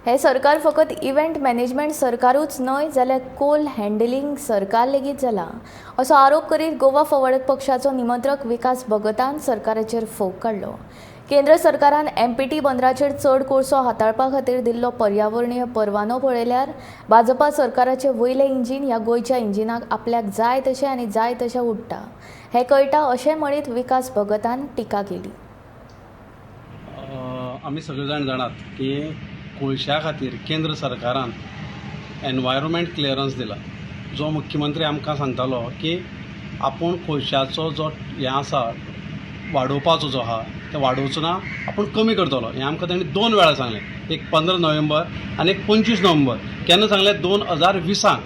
हें सरकार फकत इव्हेंट मॅनेजमेंट सरकारूच न्हय जाल्यार कोल हँडलिंग सरकार लेगीत जालां, असो आरोप करीत गोवा फॉरवर्ड पक्षाचो निमंत्रक विकास भगतान सरकाराचेर फोग काडलो. केंद्र सरकारान एमपीटी बंदराचेर चड कोळसो हाताळपा खातीर दिल्लो पर्यावरणीय परवानो पळयल्यार भाजपा सरकाराचें वयलें इंजीन ह्या गोंयच्या इंजिनाक आपल्याक जाय तशें आनी जाय तशें उडटा हें कळटा, अशें म्हणीत विकास भगतान टिका केली. आमी सगळे जाण जाणात की कोळशा खातीर केंद्र सरकारान एनवायरोमेंट क्लियरन्स दिला. जो मुख्यमंत्री आमकां सांगतालो की आपूण कोळशाचो जो हें आसा, वाडोवपाचो जो आहा, ते वाडोवचो ना, आपूण कमी करतलो, हें आमकां तेणी दोन वेळार सांगलें. एक 15 नोव्हेंबर आनी एक 25 नोव्हेंबर. केन्ना सांगलें? 2020.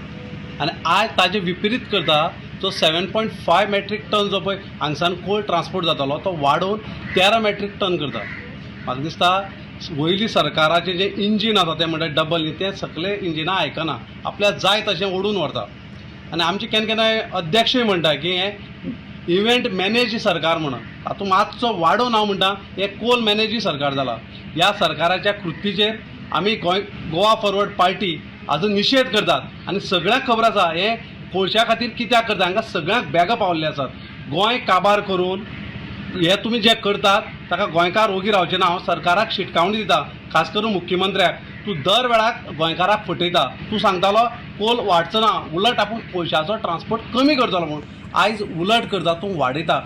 आनी आयज ताजे विपरीत करता. जो 7.5 मेट्रीक टन जो पळय हांगसान कोल ट्रान्सपोर्ट जातालो, तो वाडोवन 13 मेट्रीक टन करता. म्हाका दिसता वयली सरकाराचें जें इंजीन आसा, तें म्हणल्यार डबल न्ही, तें सगळें इंजिनां आयकना, आपल्याक जाय तशें ओडून व्हरता. आनी आमचे केन्ना केन्नाय अध्यक्षूय म्हणटा की हें इव्हेंट मॅनेज सरकार म्हणून. तातूंत मातसो वाडोवन हांव म्हणटा, हें कोल मॅनेज सरकार जालां. ह्या सरकाराच्या कृतीचेर आमी गोंय गोवा फॉरवर्ड पार्टी हाजो निशेध करतात. आनी सगळ्यांक खबर आसा हें कोळशा खातीर कित्याक करता. हांकां सगळ्यांक बॅगां पावल्ले आसात. गोंय काबार करून हे तुमी जे करतात, ताका गोंयकार ओगी रावचे ना. हांव सरकाराक शिटकावणी दिता, खास करून मुख्यमंत्र्याक, तूं दर वेळाक गोंयकाराक फटयता. तूं सांगतालो कोल वाडचो ना, उलट आपूण कोळशाचो ट्रान्सपोर्ट कमी करतलो म्हूण. आयज उलट करता तूं, वाडयता,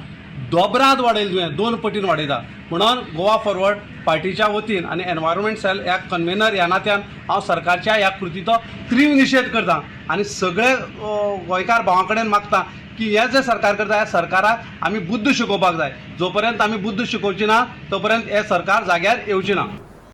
दोबराद वाडयले तुवें, दोन पटीन वाडयता. म्हणून गोवा फॉरवर्ड पार्टीच्या वतीन आनी एनवायरमेंट सेल ह्या कन्वेनर ह्या नात्यान हांव सरकारच्या ह्या कृतीचो तीव्र निशेध करता आनी सगळे गोंयकार भावां कडेन मागता की हें जें सरकार करता, ह्या सरकाराक आमी बुद्द शिकोवपाक जाय. जो पर्यंत आमी बुद्द शिकोवची ना, तो पर्यंत हें सरकार जाग्यार येवचें ना.